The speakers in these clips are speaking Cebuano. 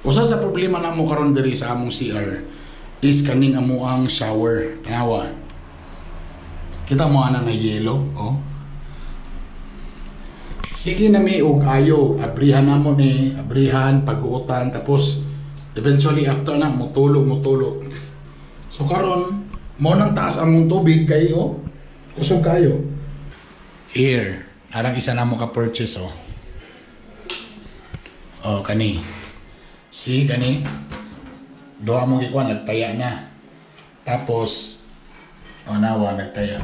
Usa sa problema namo karon diri sa among CR is kaning amuang shower. Tanawa. Kita mo ana na yellow, oh. Sige na mi og ayo, abrihan namo ni, abrihan, pag-uutan, tapos eventually after na mutulo, mutulo. So karon mo nang taas among tubig kay oh, kusog kayo. Here, arang isa na mo ka purchase oh. Oh, kani. Si kani. Duha mo gikuan nagtaya na. Tapos oh nawa nagtaya.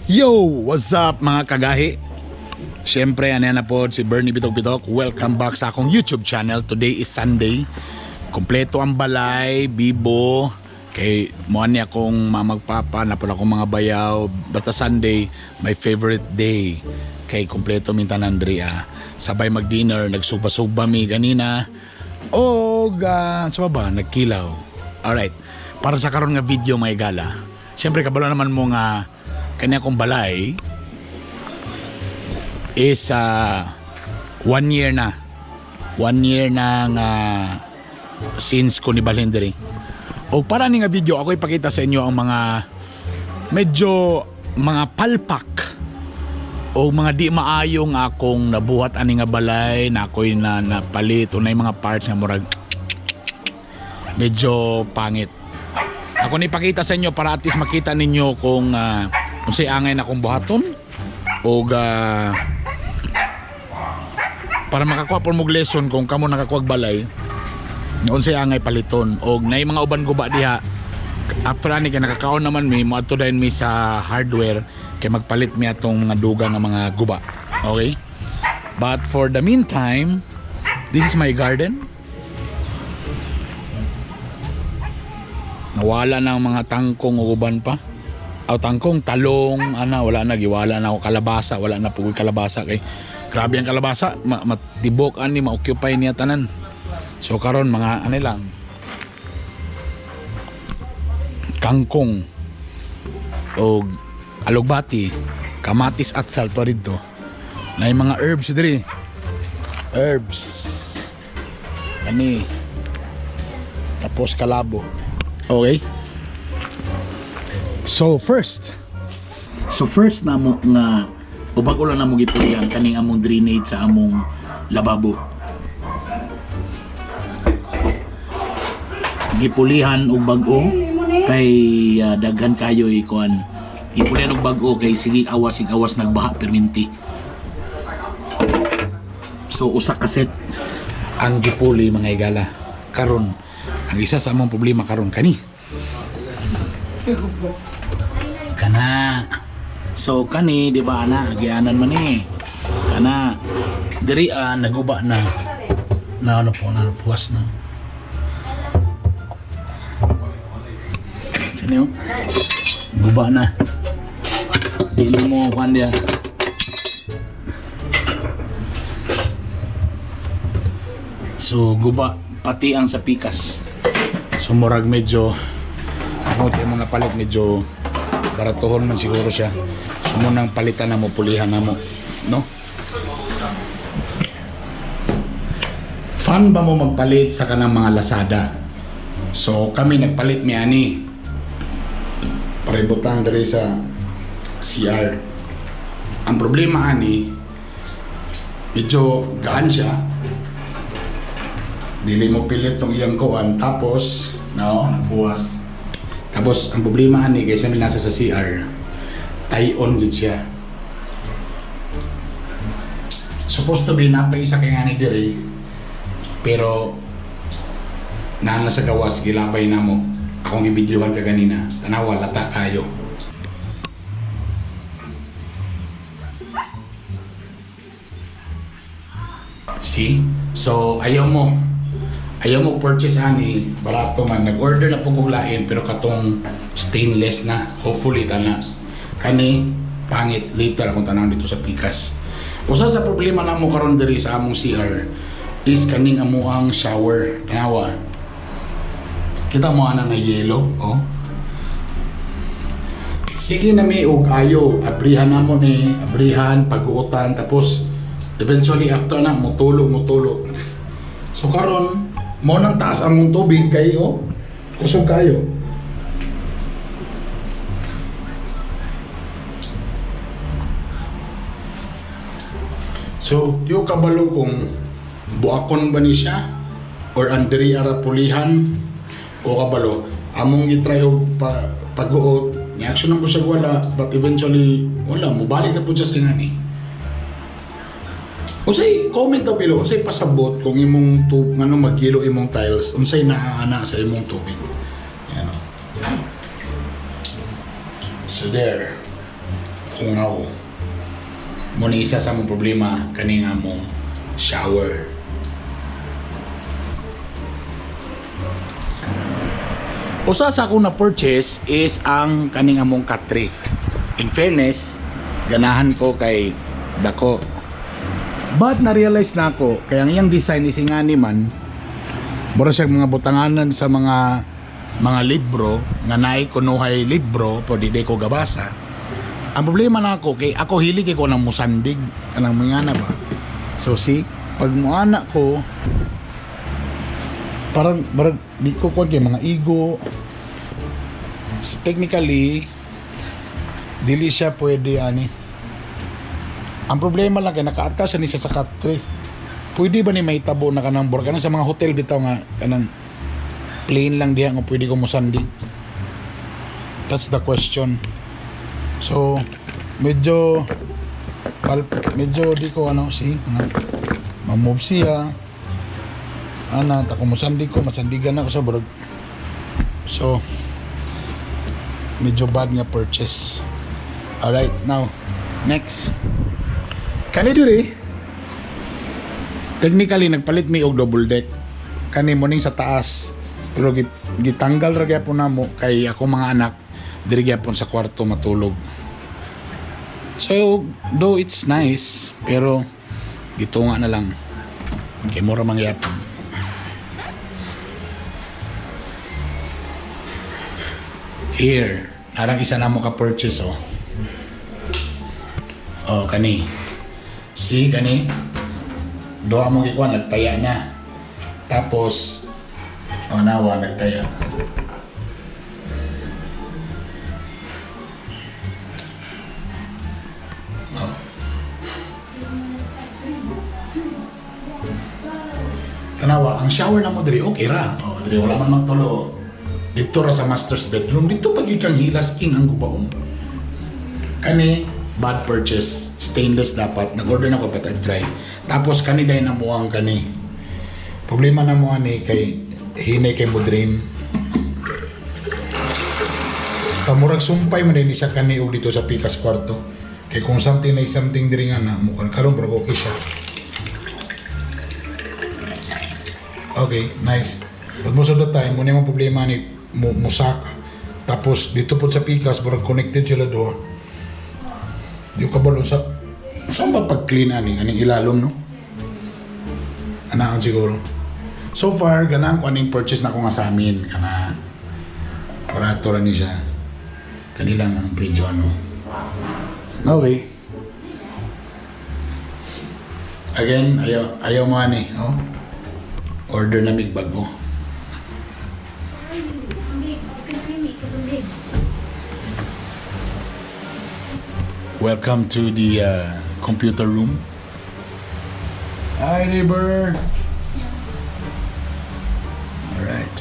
Yo, what's up mga kagahi? Siyempre, ano na po si Bernie Bitok Bitok. Welcome back sa akong YouTube channel. Today is Sunday. Kompleto ang balay, bibo. Kay mo ni akong mamagpapa, na pala akong mga bayaw. Basta Sunday, my favorite day. Kay kompleto mintan Andrea. Sabay mag-dinner, nagsuba-suba mi ganina. O sa ba, nagkilaw. Alright. Para sa karon nga video may gala. Siyempre kabalo naman mo nga kanya akong balay is 1 year na. 1 year na nga since ko ni balhin diri. O para ni nga video ako ipakita sa inyo ang mga medyo mga palpak o mga di maayo nga akong nabuhat ani nga balay na ako'y na napalit o na mga parts nga murag medyo pangit. Ako ni ipakita sa inyo para at least makita ninyo kung unsay angay na akong buhaton o para makakuha po mong lesson kung kamo nakakuha og balay nga unsay angay paliton og nay mga uban guba diha after ani kay nakakaon naman mi moadto dayon mi sa hardware kay magpalit mi atong mga dugang nga mga guba. Okay, but for the meantime, this is my garden. Nawala na ang mga tangkong ug uban pa. Aw, tangkong, talong, ana, wala na, giwala na ako kalabasa, wala na pugoy kalabasa kay grabe ang kalabasa, matibok ani, ma-occupy niya tanan. So karon mga ano lang kangkong og alugbati, kamatis at salto dito. Na mga herbs diri. Herbs. Ani. Tapos kalabo. Okay? So first namo nga o bago lang namo gipulihan kaning among drainage sa among lababo. Gipulihan og bag-o kay daghan kayo ikuan. Gipulihan og bag-o kay sige awas sig awas nagbaha perminti. So usa ka set ang gipuli mga igala. Karon ang isa sa among problema karon kani. Kana. So kani di ba ana gianan man ni. Kana diri naguba na. Na ano po na puwas na. Kani oh. Guba na. Di na mo kuan diya. So guba pati ang sa pikas. So murag medyo ako di mo napalit medyo baratuhon man siguro siya. So munang palitan na mo, pulihan na mo, no? Fan ba mo magpalit sa kanang mga Lazada? So kami nagpalit mi ani. Parebutang diri sa CR. Ang problema ani medyo gaan siya. Dili mo pilit tong iyang kuan tapos no, nagbuwas. Tapos ang problema ani kay siya nasa sa CR. Tie-on gid siya. Supposed to be napa isa kay ngani diri pero naa na sa gawas gilabay namo. Akong gibidyohan ka ganina. Tanawa lata kayo. See? So, ayaw mo purchase ani, barato man. Nag-order na po kog lain pero katong stainless na. Hopefully tana. Kani pangit, later akong tanaw dito sa pikas. Usa sa problema namo karon diri sa among CR is kaning amuang shower. Tanawa. Kita mo ana na yellow, oh. Sige na mi og ayo, abrihan namo ni, abrihan, pag-uutan, tapos eventually after na mutulo, mutulo. So karon mo nang taas among tubig kay oh, kusog kayo. So, di ko kabalo kung buakon ba ni siya or andiri ara pulihan o kabalo. Among gitry og pag-uot, ni action na po siya wala, but eventually wala, mubalik na po siya sa ngani. Unsay comment daw below, unsay pasabot kung imong tub ngano magyelo imong tiles, unsay naaana sa imong tubig. Yan o. So there, hungaw. Mo ni isa sa among problema kaning among shower. Usa sa akong na-purchase is ang kaning among katre. In fairness, ganahan ko kay dako. But na-realize na ako, kaya ang iyang design is ingani man, mura siya mga butanganan sa mga libro, nga naay kunuhay libro, pero di ko gabasa. Ang problema na ako, kay ako hilig ko ng musandig, kanang mga na ba. So see, pag muana ko, parang di ko kuwan kay mga igo. So, technically, dili siya pwede ani. Ang problema lang kay naka-attach ni siya sa katre. Pwede ba ni may tabo na kanang bor kanang sa mga hotel bitaw nga kanang plain lang diha nga pwede ko mosandig? That's the question. So medyo medyo di ko ano, see, ma-move siya ana ta kung mosandig ko, masandigan ako sa burag. So medyo bad nga purchase. Alright, now next, kani diri, technically nagpalit mi og double deck kani mo ning sa taas, pero gitanggal ra gyapon namo kay ako mga anak diri gyapon sa kwarto matulog. So though it's nice, pero gitunga na lang kay mura man gyapon. Here, narang isa na mo ka purchase, oh. Oh, kani. See, kani. Duha mo gikuha, nagtaya na. Tapos, oh, nawa, nagtaya. Oh. Tanawa, ang shower na mo diri, okay ra. Oh, diri wala man magtulo. Dito ra sa master's bedroom. Dito pag kang hilas king ang gubaom. Kani, bad purchase. Stainless dapat. Nag-order na ko but I try. Tapos kani dahil namuang kani. Problema na mo ani kay hinay kay mo drain. Pamurag sumpay man din siya kani og dito sa pikas kwarto. Kay kung something na something diri nga na mukhang karon pero okay siya. Okay, nice. But most of the time, muna yung problema ni musaka. Tapos dito po sa pikas, murag connected sila do. Di ko kabalo sa saan ba pag-clean ani aning ilalom, no? Anaon siguro. So far, ganahan ko aning purchase na ko nga sa amin kana barato ra ni siya. Kanilang ang medyo ano. Okay. Again, ayaw ayaw mo ani, oh. Order na mig bago. Where are you? I'm big. You can see me because I'm big. Welcome to the computer room. Hi, neighbor. Alright.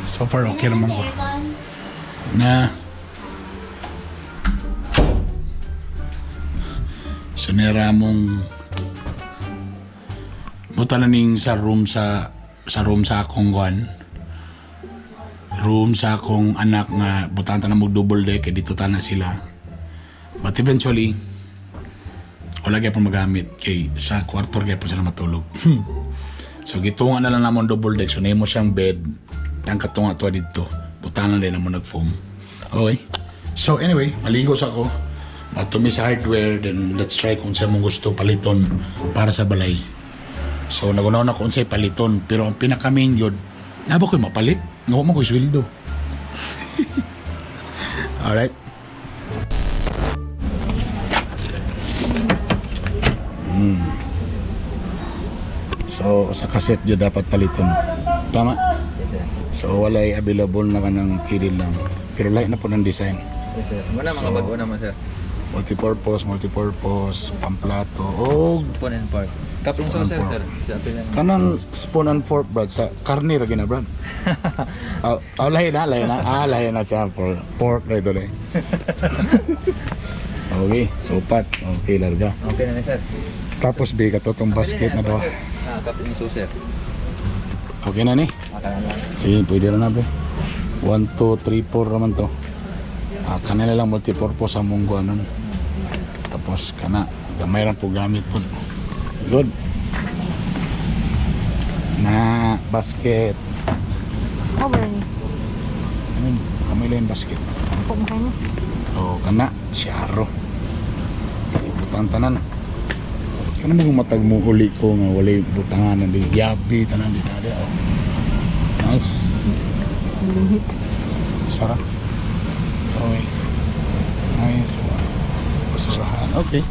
So far, okay naman ko. Na. So, nira mong buta na ning sa room sa akong kuan. Room sa akong anak nga butan ta na mag double deck kay dito ta na sila. But eventually, Wala gyapon magamit kay sa kwarto gyapon sila matulog. So gitunga na lang namon double deck. So nimo siyang bed. Ang katunga to didto. Butanan din namo nag-foam. Okay. So anyway, maligo sa ako. Matumi sa hardware, then let's try kung sa mong gusto paliton para sa balay. So nagunaw na kung unsay paliton, pero ang pinaka main yun, naba ko'y mapalit. Nga wa man ko'y sweldo. Alright. So sa cassette yun dapat paliton. Tama? So walay available na kanang kilid lang. Pero light na po ng design. Yes, sir. Wala mga So- bago naman, sir. Multipurpose, multipurpose, pamplato, og Spoon and fork. Cup and Spoon and saucer, fork. sir. Sa pila na. Kanang spoon and fork, Brad, sa karne ra gina, Brad. Oh, lahi na, lahi na. Ah, lahi na siya. Pork, pork na ito, eh. Okay, supat. Okay, larga. Okay na na, sir. Tapos, bi, kato tong basket na doha. Ah, cup and saucer. Okay na ni. Ah, kana lang. Sige, pwede na na, bro. 1, 2, 3, 4 naman to. Ah, kanila lang multipurpose ang munggo, ano. Tapos, kana. Gamay lang po gamit po. Good. Na, basket. Oh, Bernie. Ano, kamay lang yung basket. Ang pagmakain mo. O, kana, siyaro. Butang tanan. Kana mo matag mo uli ko nga walay butangan di yabi tanan di na oh. Nice. Limit. Sarap. Okay. Nice one. Basurahan. Okay.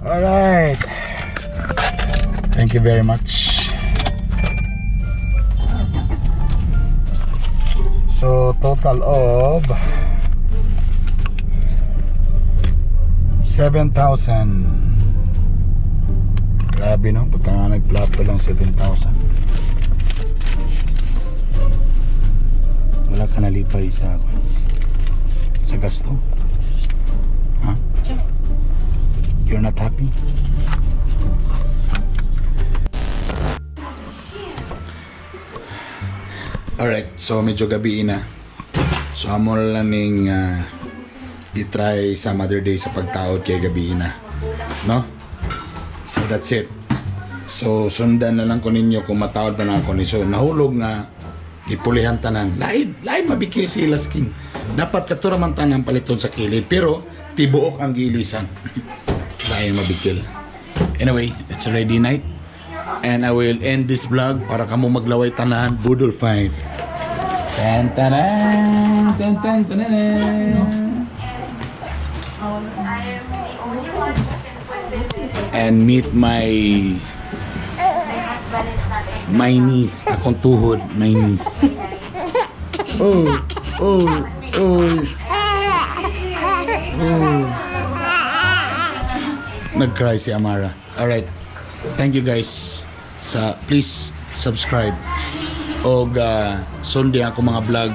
Alright. Thank you very much. So total of 7,000. Grabe no, buta nga nagplato lang 7,000. Wala ka nalipay sa gasto? Ha? You're not happy? Alright, so medyo gabi na. So amo na lang ning i-try sa other day sa pagtaod kay gabi na. No? So that's it. So sundan na lang ko ninyo kung mataod ba na ako ni. So nahulog nga ipulihan tanan. Lain, lain mabikil si Ilas King. Dapat katura man tanan paliton sa kilid pero tibuok ang gilisan. Lain mabikil. Anyway, it's already night. And I will end this vlog para kamo maglaway tanan budol fight. Tan tanan, tan tan tanan. And meet my niece, akong tuhod, my niece. Oh. Oh. Nag-cry si Amara. Alright. Thank you guys. Sa please subscribe og sundi ako mga vlog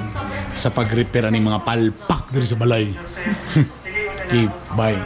sa pag-repair ani mga palpak diri sa balay. Okay, bye.